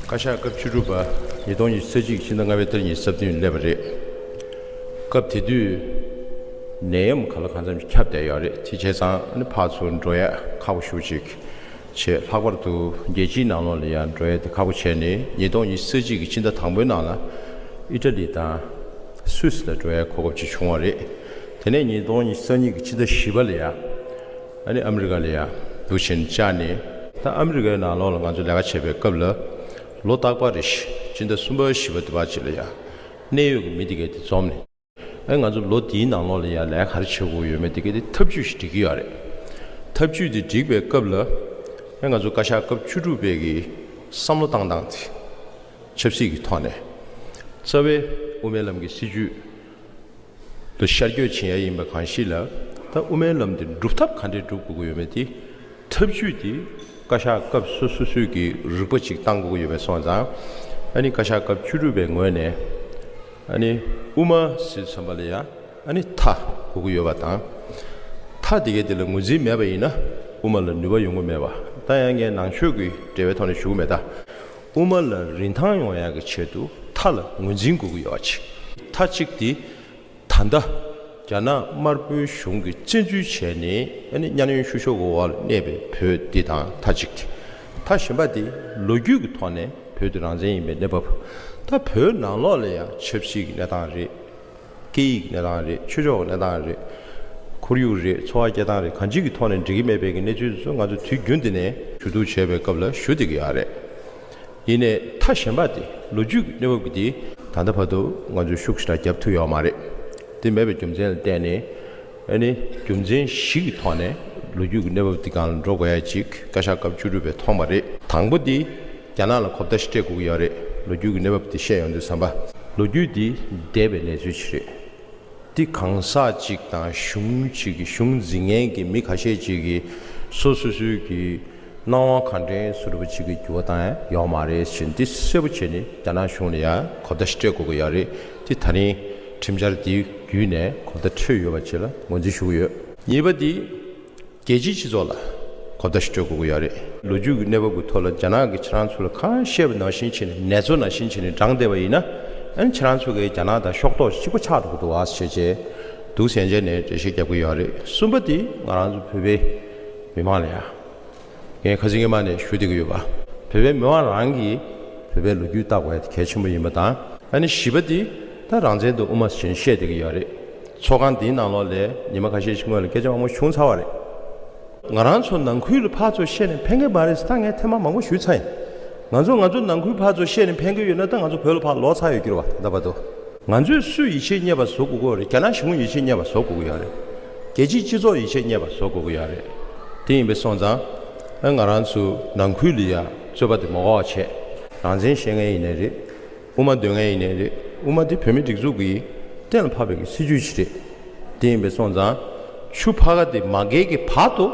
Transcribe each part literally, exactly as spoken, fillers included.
བཀའ་ཤག་སྐབས་བཅུ་དྲུག་པ་ཉིས་སྟོང་ཉི་ཤུ་རྩ་གཅིག་ཕྱི་ཟླ་ལྔ་པའི་ཏ་རིག་ཉི་ཤུ་རྩ་བདུན་སླེབས་པ་རེད། སྐབས་དེ་དུས་ནད་ཡམས་ག་ལ་གང་འཚམ་ཞིག་ཁྱབ་བསྡད་ཡོད་རེད། དེ་བྱས་ཙང་ཨ་ནི་ཕར་ཚུར་འགྲོ་ཡ་ཁག་པོ་ཞེ་པོ་ཅིག་བྱས། ལྷག་པར་དུ་རྒྱལ་སྤྱིའི་ནང་ལོགས་ལ་ཡང་འགྲོ་ཡ་དེ་ཁག་པོ་བྱས་ནས། ཉིས་སྟོང་ཉི་ཤུ་རྩ་གཅིག་གི་ཕྱི་ཟླ་དང་པོའི་ནང་ལ་ཨི་ཊ་ལི་དང་སུད་སི་ལ་འགྲོ་ཡ་གོ་སྐབས་ཅིག་བྱུང་བ་རེད། དེ་ནས་ཉིས་སྟོང་ཉི་ཤུ་རྩ་གཉིས་ཀྱི་ཕྱི་ཟླ་བཞི་པ་ལ་ཡང་ཨ་ནི་ཨ་མི་རི་ཀ་ལ་ཡང་འདུག་བྱས་ནས་བཅར་ནས། ད་ཨ་མི་རི་ཀའི་ནང་ལོགས་ལ་ང་ཚོ་ལས་ཀ་བྱེད་པའི་སྐབས་ལ་ལོ་རྟག་པར་རེ་བཞིན་ཕྱི་ཟླ་གསུམ་པ་བཞི་པ་དེ་བར་ཅིག་ལ་ཡང་གནད་ཡོད་ཀྱི་མི་དེ་གས་དེ་འཛོམས་ནས། ཨ་ང་ཚོ་ལོ་འདིའི་ནང་ལོགས་ལ་ཡང་ལས་ཀ་ག་རེ་བྱེད་དགོས་ཡོད་མེད་དེ་གས་དེ་ཐབས་ཇུས་ཤིག་སྒྲིག་གི་ཡོད་རེད། ཐབས་ཇུས་དེ་སྒྲིག་པའི་སྐབས་ལ་ཨ་ང་ཚོ་བཀའ་ཤག་སྐབས་བཅུ་དྲུག་པའི་གི་བསམ་བློ་བཏང་སྟངས་དེ་ཆབ་སྲིད་ཀྱི་ཐོག་ནས། རྩ་བའི་དབུ་མའི་ལམ་གྱི་སྲིད་ཇུས་ལ་ཤར་བསྐྱོད་བྱེད་ཡ་ཡིན་པ་གང་ཞིག་ལ། ད་དབུ་མའི་ལམ་དེ་སྒྲུབ་ཐབས་ག་འདྲས་སྒྲུབ་དགོས་ཀྱི་ཡོད་མེད་དེ། ཐབས་ཇུས་དེ་བཀའ་ཤག་སྐབས་སོ་སོ་སོའི་གི་རིག་པ་ཅིག་བཏང་དགོས་ཀྱི་ཡོད་པའི་སོང་ཙང་། ཨ་ནི་བཀའ་ཤག་སྐབས་བཅུ་དྲུག་པའི་ངོས་ནས་ཨ་ནི་དབུ་མ་ཟེར་བསམ་པ་ལ་ཡ་ཨ་ནི་མཐའ་དགོས་ཀྱི་ཡོད་པ་དང་། མཐའ་དེ་གའི་དེ་ལ་ངོས་འཛིན་མེད་པ་ཡིན་ན་དབུ་མ་ལ་ནུས་པ་ཡོང་གི་མེད་པ། ད་ཡང་ངས་ནང་ཆོས་ཀྱི་འབྲེལ་བའི་ཐོག་ནས་ཞུ་གི་མེད་ད། དབུ་མ་ལ་རིན་ཐང་ཡོང་ཡག་གི་ཆེད་དུ་མཐའ་ལ་ངོས་འཛིན་དགོས་ཀྱི་ཡོད་པ་ཅིག་མཐའ་གཅིག་དེ། ད་ལྟ་རྒྱ་ནག་དམར་པོའི་གཞུང་གིས་བཙན་འཛུལ་བྱས་ནས་ཨ་ནི་གཉའ་གནོན་བཤུ་གཞོག་གི་འོག་ལ་གནས་པའི་བོད་འདི་དང་མཐའ་གཅིག་མཐའ་གཞན་པ་འདི་ལོ་རྒྱུས་ཀྱི་ཐོག་ནས་བོད་འདི་རང་བཙན་ཡིན་པའི་གནས་བབ། ད་བོད་ནང་ལོགས་ལ་ཡང་ཆབ་སྲིད་ཀྱི་གནས་སྟངས་རེད། སྐད་ཡིག་གི་གནས་སྟངས་རེད། ཆོས་ཕྱོགས་ཀྱི་གནས་སྟངས་རེད། ཁོར་ཡུག་རེད། འཚོ་བ་སྐྱེལ་སྟངས་རེད། གང་ཅིའི་ཐོག་ནས་འགྲིག་གི་མེད་པའི་གི་གནས་ཚུལ་ཚོ་ང་ཚོ་དུས་རྒྱུན་དུ་ནས་ཞུ་གཏུག་བྱས་པའི་སྐབས་ལ་ཞུ་བསྡད་ཀྱི་ཡོད་རེད། ཡིན་ནའི་མཐའ་གཞན་པ་དེ་ལོ་རྒྱུས་ཀྱི་གནས་བབ་ཀྱི་དེ་ད་ལྟ་བར་དུ་ང་ཚོས་ཤུགས་ཞེ་དྲག་བརྒྱབ་ཐུབ་ཡོད་མ་རེད། དེ་མེད་པའི་རྒྱུ་མཚན་ལ་བརྟེན་ནས། ཨ་ནི་རྒྱུ་མཚན་བཞི་གི་ཐོག་ནས་ལོ་རྒྱུས་ཀྱི་གནས་བབ་འདི་སྒང་ལ་འགྲོ་དགོས་ཡ་ཅིག་བཀའ་ཤག་སྐབས་བཅུ་དྲུག་པས་མཐོང་བ་རེད། དང་པོ་དེ་རྒྱ་ནག་ལ་གོ་བརྡ་ཞིག་སྤྲད་དགོས་ཀྱི་ཡོད་རེད། ལོ་རྒྱུས་ཀྱི་གནས་བབ་འདི་བཤད་ཡོང་དུས་ཙམ་པ། ལོ་རྒྱུས་འདི་འདས་པའི་གནས་ཚུལ་ཞིག་རེད། འདི་གང་ཟག་ཅིག་དང་གཞུང་ཅིག་གི་གཞུང་འཛིན་མཁན་གྱི་མི་ཁ་ཤས་ཅིག་གིས་སོ་སོ་སོའི་གི་སྣང་བ་གང་དྲན་བཟོ་འདྲ་པོ་ཅིག་གི་འགྱུར་བ་བཏང་ཡ་ཡོད་མ་རེད་ཟེར། འདི་གསལ་པོ་བྱས་ནས་རྒྱ་ནག་གཞུང་ལ་ཡང་གོ་བརྡ་ཞིག་སྤྲད་དགོས་ཀྱི་ཡོད་རེད། འདི་ད་རིང་ཁྲིམས་འཆར་འདི་བརྒྱུད་ནས་གོ་བརྡ་འཕྲོད་ཡོད་པ་ཅིག་ལ་ངོས་འཛིན་ཞུ་གི་ཡོད། གཉིས་པ་འདི་རྒྱལ་སྤྱིའི་སྤྱི་ཚོགས་ལ་གོ་བརྡ་ཞིག་སྤྲོད་དགོས་ཀྱི་ཡོད་རེད། ལོ་རྒྱུས་ཀྱི་གནས་བབ་ཀྱི་ཐོག་ལ་རྒྱ་ནག་གིས་ཁྱེད་རང་ཚོ་ལ་གང་བཤད་པ་ནང་བཞིན་བྱས་ནས་ནེ་ཙོ་ནང་བཞིན་བྱས་ནས་བགྲངས་བསྡད་པ་ཡིན་ན། ཨ་ནི་ཁྱེད་རང་ཚོ་གིས་རྒྱ་ནག་དང་ཕྱོགས་གཏོགས་གཅིག་པ་ཆགས་འགྲོ་གི་འདུག་བ་ཞེས་བྱས་འདུག་སེ་ཡན་ཆད་ནས་འགྲེལ་བཤད་རྒྱབ་ཀྱི་ཡོད་རེད། གསུམ་པ་དེ་ང་རང་ཚོ་བོད་པའི་མི་མང་ལ་ཡང་། ངས་ཁ་སང་གི་མ་ནས་ཞུ་བསྡད་ཀྱི་ཡོད་པ། བོད་པའི་མི་མང་རང་གིས་བོད་པའི་ལོ་རྒྱུས་བལྟ་དགོས་ཡ་དེ་གལ་ཆེན་པོ་ཡིན་པ་དང་། ཨ་ནི་བཞི་པ་དེ་ད་རང་བཙན་དང་དབུ་མ་ཟེར་བཤད་བསྡད་ཀྱི་ཡོད་རེད། ཚོགས་ཁང་འདིའི་ནང་ལོགས་ལ་ཉི་མ་ཁ་ཤས་ཤིག་སྔོན་ལ་སྐད་ཆ་མང་པོ་བྱུང་ཚར་བ་རེད། ང་རང་ཚོ་ནང་ཁུལ་ལ་ཕར་ཚུར་བཤད་ནས་ཕན་གྱི་མ་རེད་ཟེར་ད་ངས་ཐེངས་མ་མང་པོ་ཞུས་ཚར་ཡིན། ང་ཚོ་ང་ཚོ་ནང་ཁུལ་ཕར་ཚུར་བཤད་ནས་ཕན་གྱི་ཡོད་ན་ད་ང་ཚོ་བོད་ལ་ཕར་ལོག་ཚར་ཡོད་ཀྱི་རེད་བ། ད་ལྟ་བར་དུ་ང་ཚོས་སུས་ཡིད་ཆེས་རྙེད་པ་བཟོ་དགོས་ཀྱི་རེད། རྒྱ་ནག་གཞུང་ཡིད་ཆེས་རྙེད་པ་བཟོ་དགོས་ཀྱི་ཡོད་རེད། རྒྱལ་སྤྱིའི་སྤྱི་ཚོགས་ཡིད་ཆེས་རྙེད་པ་བཟོ་དགོས་ཀྱི་ཡོད་རེད། དེ་ཡིན་པས་སོང་ཙང་ཨ་ང་རང་ཚོ་ནང་ཁུལ་ལ་ཡ་རྩོད་པ་དེ་མ་འགོག་པ་བྱས། རང་བཙན་བཤད་མཁན་ཡིན་ནའི་རེད། དབུ་མ་འདོན་མཁན་ཡིན་ནའི་རེད། དབུ་མ་འདི་བོད་མིའི་སྒྲིག་འཛུགས་ཀྱིས་གཏན་ལ་ཕབ་པའི་གི་སྲིད་ཇུས་ཤིག་རེད། དེ་ཡིན་པས་སོང་ཙང་ཆུ་ཕར་ཁ་དེ་མ་བརྒལ་གྱི་བར་དུ་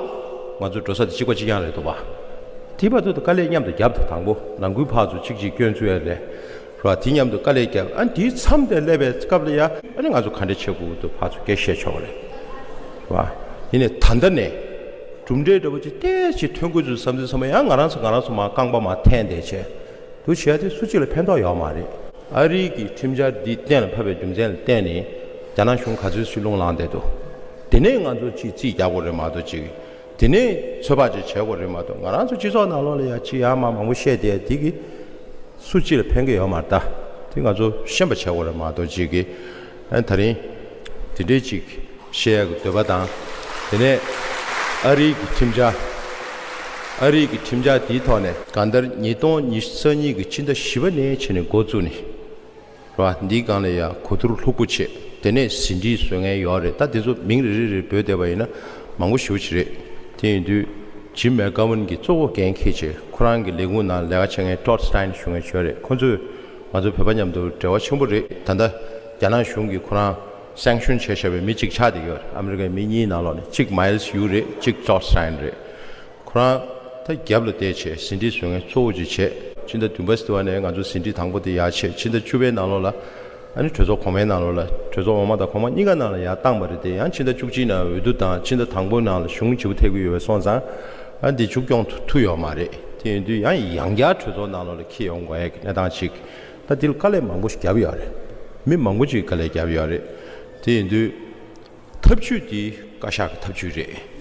ང་ཚོ་འགྲོ་ས་དེ་གཅིག་པ་གཅིག་རྐྱང་རེད་འདུག་བ། དེའི་བར་དུ་དཀའ་ལས་མཉམ་དུ་བརྒྱབ་དང་། དང་པོ་ནང་ཁུལ་ཕར་ཚུར་གཅིག་གཅིག་སྐྱོན་བཙུགས་ཡ་ལས་རེད་བ། དེ་མཉམ་དུ་དཀའ་ལས་བརྒྱབ། ཨ་ནི་དེའི་མཚམས་དེ་སླེབས་པའི་སྐབས་ལ་ཡ་ཨ་ནི་ང་ཚོ་ག་འདྲ་བྱེད་དགོས་ཀྱི་འདུག་ཕར་ཚུར་སྐད་བཤད་ཆོག་གི་རེད་བ། ཡིན་ནའི་ད་ལྟ་ནས་གྲུབ་འབྲས་འདྲ་པོ་ཅིག་ཏོག་ཙམ་ཐོན་དགོས་ཚུལ་བསམ་ཚུལ་བསམ་པ་ཡང་ང་རང་ཚོ་ང་རང་ཚོ་མར་རྐང་པ་མར་འཐེན་བསྡད་བྱས། འདུག་བྱས་ཏེ་སུ་གཅིག་ལ་ཕན་ཐོགས་ཡོད་མ་རེད། ཨ་རིའི་གི་ཁྲིམས་འཆར་འདི་གཏན་ལ་ཕབ་པའི་རྒྱུ་མཚན་ལ་བརྟེན་ནས་རྒྱ་ནག་གཞུང་ག་ཚོད་ཅིག་རླུང་ལངས་བསྡད་འདུག་དེ་ནས་ང་ཚོ་ཅིག་རྩིས་རྒྱག་དགོས་རེད་མ་གཏོགས་ཅིག་དེ་ནས་ཚོད་དཔག་ཅིག་བྱེད་དགོས་རེད་མ་གཏོགས། ང་རང་ཚོ་སྤྱི་ཚོགས་ནང་ལོགས་ལ་ཡ་ཅིག་ཡར་མར་མང་པོ་བཤད་བསྡད་དེ་གི་སུ་གཅིག་ལ་ཕན་གི་ཡོད་མ་རེད། ད་དེ་ང་ཚོ་ཤེས་པ་བྱེད་དགོས་རེད་མ་གཏོགས་ཅིག་གི་ཨ་ད་རིང་དེ་འདྲའི་ཅིག་བཤད་ཡག་གི་འདོད་པ་དང་། དེ་ནས་ཨ་རིའི་གི་ཁྲིམས་འཆར། ཨ་རིའི་གི་ཁྲིམས་འཆར་དེའི་ཐོག་ནས་གང་ལྟར་ཉིས་སྟོང་ཉི་ཤུ་རྩ་གཉིས་ཀྱི་ཕྱི་ཟླ་བཞི་པ་ནས་བྱས་ནས་འགོ་བཙུགས་ནས་རེད་བ། འདིའི་སྒང་ལ་ཡང་གོ་བསྡུར་ལྷུག་པོ་བྱས། དེ་ནས་ཟིན་བྲིས་བཟོ་མཁན་ཡོད་རེད། ད་དེ་ཚོ་མིང་རེ་རེ་རེ་འབོད་བསྡད་པ་ཡིན་ན་མང་པོ་ཞེ་པོ་ཅིག་རེད། དེ་ཡིན་དུས་ཇིམ་མེག་གྷ་ཝན་གྱིས་གཙོ་བོ་འགན་འཁྱེར་བྱས། ཁོ་རང་གི་ལས་ཁུངས་ནང་ལས་ཀ་བྱེད་མཁན་ཊོཌ་སི་ཊ་ཡིན་ཞུ་མཁན་ཅིག་ཡོད་རེད། ཁོ་ཚོས་ང་ཚོ་བོད་པ་མཉམ་དུ་འབྲེལ་བ་ཆེན་པོ་རེད། ད་ལྟ་རྒྱ་ནག་གཞུང་གིས་ཁོ་རང་སེང་ཤོན་བྱས་བཞག་པའི་མི་གཅིག་ཆགས་བསྡད་ཀྱི་ཡོད་རེད། ཨ་མི་རི་ཀའི་མི་གཉིས་ནང་ལོགས་ནས་གཅིག་མའིལ་སི་ཡུ་རེད། གཅིག་ཊོཌ་སི་ཊ་ཡིན་རེད། ཁོ་རང་ད་རྒྱབ་ལ་བལྟས་བྱས་ཟིན་བྲིས་བཟོ་མཁན་གཙོ་བོ་ཅིག་བྱས། ཕྱི་ཟླ་བདུན་པ་ཟེར་བ་ནས་ང་ཚོ་ཟིན་བྲིས་དང་པོ་དེ་ཡར་ཆད། ཕྱི་ཟླ་བཅུ་པའི་ནང་ལོགས་ལ་ཨ་ནི་གྲོས་ཚོགས་གོང་མའི་ནང་ལོགས་ལ་གྲོས་ཚོགས་འོག་མ་དང་གོང་མ་གཉིས་ཀ་ནང་ལ་ཡར་བཏང་བ་རེད། དེ་ཡང་ཕྱི་ཟླ་བཅུ་གཅིག་ནང་འོས་བསྡུ་དང་ཕྱི་ཟླ་དང་པོའི་ནང་ལ་གཞུང་བརྗེ་པོ་ཐེབས་ཀྱི་ཡོད་པས་སོང་ཙང་ཨ་འདི་མཇུག་སྐྱོང་ཐུབ་ཐུབ་ཡོད་མ་རེད། དེ་ཡིན་དུས་ཡང་ཡང་བསྐྱར་གྲོས་ཚོགས་ནང་ལོགས་ལ་འཁྱེར་ཡོང་དགོས་ཡ་གི་གནས་སྟངས་ཅིག་ད་འདི་ལ་དཀའ་ལས་མང་པོ་ཞིག་བརྒྱབ་ཡོད་རེད། མི་མང་པོ་ཅིག་དཀའ་ལས་བརྒྱབ་ཡོད་རེད། དེ་ཡིན་དུས། ཐབས་ཇུས་འདི་བཀའ་ཤག་གི་ཐབས་ཇུས་རེད།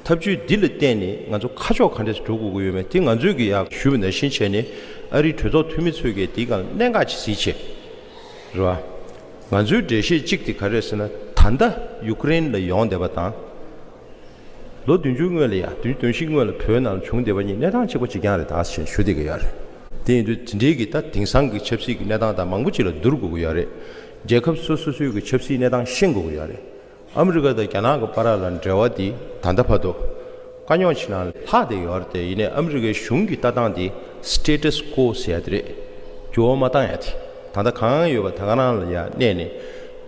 ཐབས་ཇུས་འདི་ལ་བརྟེན་ནས་ང་ཚོ་ཁ་ཕྱོགས་ག་འདྲས་སུ་འགྲོ་དགོས་ཀྱི་ཡོད་མེད་དེ་ང་ཚོས་ཀྱི་ཡག་ཞུས་པ་ནང་བཞིན་བྱས་ནས་ཨ་རིའི་གྲོས་ཚོགས་འཐུས་མི་ཚོས་ཀྱིས་འདིའི་སྒང་ལ་གནད་འགག་ཅིག་གཟིགས་བྱས། རེད་བ། ང་ཚོའི་འགྲེལ་བཤད་གཅིག་དེ་ག་རེ་རེད་ཟེར་ན། ད་ལྟ་ཡུཀ་རེན་ལ་ཡོང་བསྡད་པ་དང་། ལོ་བདུན་ཅུ་སྔོན་ལ་ཡ་བདུན་ཅུ་དོན་བཞི་སྔོན་ལ་བོད་ནང་ལ་བྱུང་བསྡད་པ་གཉིས་གནས་སྟངས་གཅིག་པ་གཅིག་རྐྱང་རེད་ད་ཟེར་ཞུ་བསྡད་ཀྱི་ཡོད་རེད། དེ་ཡིན་དུས་དེ་འདྲའི་གི་ད་དེང་སང་གི་ཆབ་སྲིད་ཀྱི་གནས་སྟངས་དང་མང་པོ་ཅིག་ལ་བསྡུར་དགོས་ཀྱི་ཡོད་རེད། རྒྱལ་ཁབ་སོ་སོ་སོའི་གི་ཆབ་སྲིད་གནས་སྟངས་ཤེས་དགོས་ཀྱི་ཡོད་རེད། ཨ་མི་རི་ཀ་དང་རྒྱ་ནག་གི་བར་ལ་འབྲེལ་བ་འདི་ད་ལྟ་བར་དུ་དཀའ་རྙོག་ཆེ་ནང་ལྷག་བསྡད་ཡོད་རེད་དེ། ཡིན་ནའི་ཨ་མི་རི་ཀའི་གཞུང་གི་ལྟ་སྟངས་འདི་སི་ཊེ་ཊས་ཀོ་ཟེར་ཡ་དེ་རེད། འགྱུར་བ་མ་བཏང་ཡ་དེ། ད་ལྟ་གང་ཡོད་པ་ད་ག་རང་ལ་ཡ་གནས་ནས་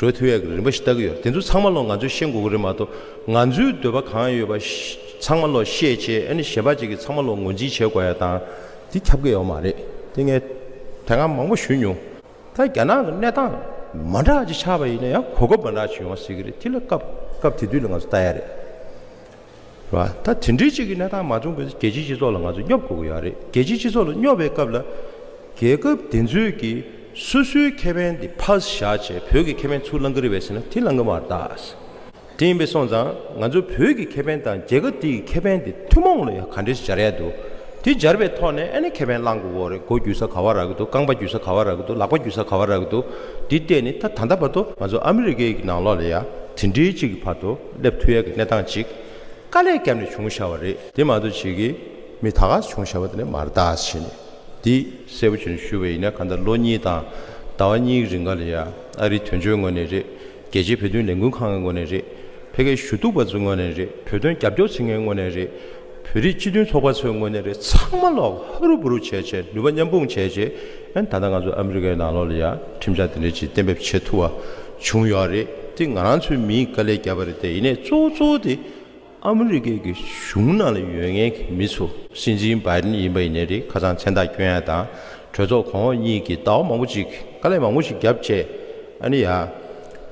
འགྲོ་ཐུབ་ཡ་གི་རིམ་པ་ཞིག་ལྟ་གི་ཡོད་རེད། དེ་ཚོ་ཚང་མ་ལོག་ང་ཚོས་ཤེས་དགོས་ཀྱི་རེད་མ་གཏོགས། ང་ཚོའི་འདོད་པ་གང་ཡོད་པ་ཤ་ཚང་མ་ལོག་བཤད་བྱས། ཨ་ནི་གཞན་པ་ཅིག་གིས་ཚང་མ་ལོག་ངོས་འཛིན་བྱེད་དགོས་ཡ་དང་། འདི་ཁྱབ་གི་ཡོད་མ་རེད། དེ་ངས་དེ་སྔ་མང་པོ་ཞུས་མྱོང་། ད་རྒྱ་ནག་གི་གནས་སྟངས་མ་འདྲ་ཅིག་ཆགས་པ་ཡིན་ན་ཡང་གོ་སྐབས་མ་འདྲ་ཅིག་ཡོང་བ་སྲིད་ཀྱི་རེད། དེ་ལ་སྐབས་སྐབས་དེ་དུས་ལ་ང་ཚོ་ལྟ་ཡ་རེད། རེད་བ། ད་དེ་འདྲའི་ཅིག་གི་གནས་སྟངས་མ་བྱུང་བའི་རྒྱལ་སྤྱིའི་སྤྱི་ཚོགས་ལ་ང་ཚོ་སྙོབ་དགོས་ཀྱི་ཡོད་རེད། རྒྱལ་སྤྱིའི་སྤྱི་ཚོགས་ལ་སྙོབ་པའི་སྐབས་ལ། རྒྱལ་ཁབ་དེ་ཚོས་ཀྱིས་སོ་སོའི་ཁེ་ཕན་དེ་ཕར་བཞག་བྱས་བོད་ཀྱི་ཁེ་ཕན་ཚུར་བླང་གི་རེད་པས་ཟེར་ན་དེ་བླང་གི་མ་རེད་ད། དེ་ཡིན་པས་སོང་ཙང་ང་ཚོ་བོད་ཀྱི་ཁེ་ཕན་དང་རྒྱལ་ཁབ་དེའི་ཁེ་ཕན་དེ་ཐུན་མོང་ལ་ཡང་ག་འདྲས་སྦྱར་ཡ་འདུག་དེ་སྦྱར་བའི་ཐོག་ནས་ཨ་ནི་ཁེ་ཕན་བླང་དགོས་ཀྱི་རེད། མགོ་རྒྱུག་ས་ག་བ་རག་གི་འདུག་རྐང་པ་རྒྱུག་ས་ག་བ་རག་གི་འདུག་ལག་པ་རྒྱུག་ས་ག་བ་རག་གི་འདུག་འདི་བལྟས་ནས་ད་ད་ལྟ་བར་དུ་ང་ཚོ་ཨ་མི་རི་ཀའི་ནང་ལོགས་ལ་ཡ་དེ་འདྲའི་ཅིག་གི་བར་དུ་སླེབས་ཐུབ་ཡ་གི་གནས་སྟངས་ཅིག་དཀའ་ལས་བརྒྱབ་ནས་བྱུང་བཞག་པ་རེད། དེ་མ་གཏོགས་ཅིག་གི་མི་ད་ག་བྱུང་བཞག་པ་དེ་ནི་མ་རེད་ད་ཟེར་ནས། འདི་གསལ་པོ་བྱས་ནས་ཞུ་བ་ཡིན་ན། གང་ལྟར་ལོ་གཉིས་དང་ཟླ་བ་གཉིས་ཀྱི་རིང་ག་ལ་ཡ་ཨ་རིའི་དོན་གཅོད་ངོས་ནས་རེད། རྒྱལ་སྤྱིའི་བོད་དོན་ལས་འགུལ་ཁང་གི་ངོས་ནས་རེད། ཕ་གིའི་ཞུ་གཏུག་པ་ཚོའི་ངོས་ནས་རེད། བོད་དོན་རྒྱབ་སྐྱོར་བྱེད་མཁན་ངོས་ནས་རེད། བོད་རིགས་སྤྱི་མཐུན་ཚོགས་པ་ཚོའི་ངོས་ནས་རེད། ཚང་མ་ལོག་ཧ་རུ་བུ་རུ་བྱས་བྱས་ནུས་པ་མཉམ་སྤུངས་བྱས་བྱས། ཨ་ནི་ད་ལྟ་ང་ཚོ་ཨ་མི་རི་ཀའི་ནང་ལོགས་ལ་ཡ་ཁྲིམས་འཆར་དེ་འདྲ་ཅིག་གཏན་འབེབས་བྱེད་ཐུབ་པ་བྱུང་ཡོད་རེད། དེ་ང་རང་ཚོའི་མིས་དཀའ་ལས་བརྒྱབ་པ་རེད་དེ། ཡིན་ནའི་གཙོ་བོ་གཙོ་བོ་དེ་ཨ་མི་རི་ཀའི་གི་གཞུང་ནང་ལ་ཡོད་མཁན་གྱི་མི་ཚོ། སྲིད་འཛིན་བྷའི་ཌེན་ཡིན་པ་ཡིན་ནའི་རེད། ཁ་སང་མཚན་རྟགས་བསྐྱོན་ཡ་དང་། གྲོས་ཚོགས་གོང་འོག་གཉིས་ཀྱིས་ཟླ་བ་མང་པོ་ཅིག་དཀའ་ལས་མང་པོ་ཞིག་བརྒྱབ་བྱས། ཨ་ནི་ཡ་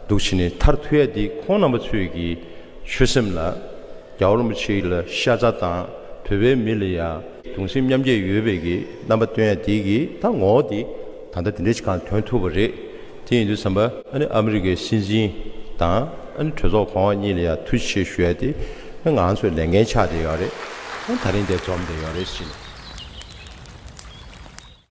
འདུག་བྱས་ནས་ཐར་ཐུབ་ཡ་འདི་ཁོང་རྣམ་པ་ཚོས་ཀྱི་ཆོད་སེམས་ལ། རྒྱལ་བ་རིན་པོ་ཆེ་ལ་ཤ་ཚ་དང་། བོད་པའི་མི་ལ་ཡ་གདུང་སེམས་མཉམ་སྐྱེད་ཡོད་པའི་གི་རྣམ་པ་སྟོན་ཡ་དེ་གི་ད་ངོ་བོ་དེ་ད་ལྟ་དེ་འདྲ་ཞིག་གང་ཐོན་ཐུབ་པ་རེད། དེ་ཡིན་དུས་ཙམ་པ་ཨ་ནི་ཨ་མི་རི་ཀའི་སྲིད་འཛིན་དང་། ཨ་ནི་གྲོས་ཚོགས་གོང་འོག་གཉིས་ལ་ཡ་ཐུགས་རྗེ་ཆེ་ཞུ་ཡ་དེ་ཨ་ང་ཚོའི་ལས་འགན་ཆགས་བསྡད་ཡོད་རེད། ཨ་ད་རིང་དེ་འཛོམས་བསྡད་ཡོད་རེད་ཟེར་ནས།